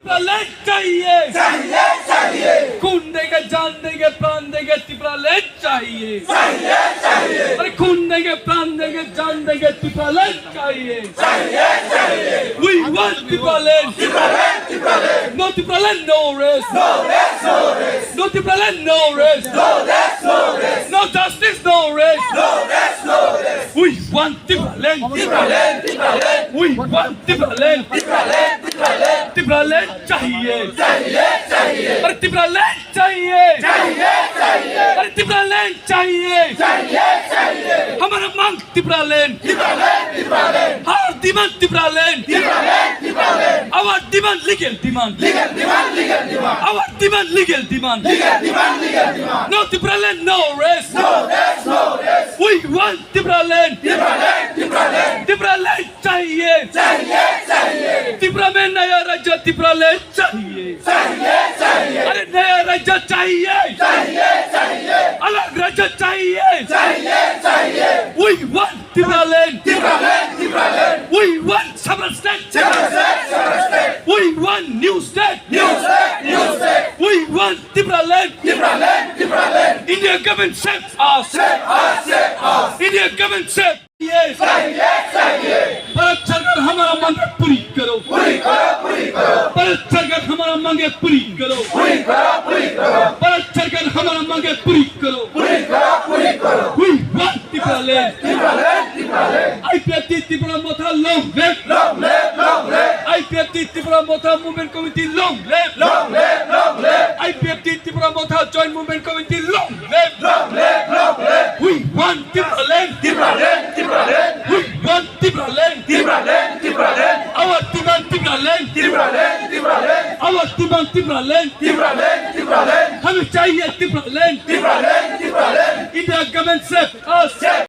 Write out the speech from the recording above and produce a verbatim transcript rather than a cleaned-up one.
Tipraland chahiye. Chahiye, chahiye. Khun denge, jaan denge, pran denge, Tipraland chahiye. Chahiye, chahiye. Are khun denge, pran denge, jaan denge, Tipraland chahiye. Chahiye, chahiye. We want Tipraland. Tipraland, Tipraland. No Tipraland, no rest. No rest, no rest. No Tipraland, no rest. No rest, no rest. No justice, no rest. No rest, no rest. We want Tipraland. Tipraland, Tipraland. We want Tipraland. Tipraland, Tipraland. Tipraland chahiye. Chahiye, chahiye. Are Tipraland chahiye. Chahiye, chahiye. Are Tipraland chahiye. Chahiye, chahiye. Hamara mang Tipraland. Tipraland, Tipraland. Our demand Tipraland. Tipraland, Tipraland. Our demand legal demand. Legal demand, legal demand. Our demand legal demand. Legal demand, legal demand. No Tipraland, no rest. No rest, no rest. We want Tipraland. Tipraland, Tipraland. Tipraland chahiye. Chahiye, chahiye. Tipra mein naya rajya Tipraland chahiye. Chahiye, chahiye. Are naya rajya chahiye. Chahiye, chahiye. Alag rajya chahiye. Chahiye, chahiye. We want Tipraland. Tipraland, Tipraland. We want separate state. Separate state, separate state. We want new state. New state, new state. We want Tipraland. Tipraland, Tipraland. India government save us. Save us, save us. India government save. Yes. Chahiye, chahiye. Bharat सरकार हमारा मांगे पूरी करो। पूरी करो, पूरी करो। भारत सरकार हमारा मांगे पूरी करो। पूरी करो, पूरी करो। भारत सरकार हमारा मांगे पूरी करो। पूरी करो, पूरी करो। We want Tipraland. Tipraland, Tipraland. I P F T Tipra Motha long live. Long live, long live. I P F T Tipra Motha Movement Committee long live. Long live, long live. I P F T Tipra Motha Joint Movement Committee long live. Long live, long live. We want Tipraland. Tipraland, Tipraland. We want Tipraland. Tipraland, Tipraland. Our demand Tipraland. Tipraland, Tipraland. Our demand Tipraland. Tipraland, Tipraland. हमें चाहिए Tipraland. Tipraland, Tipraland. India government save us. Save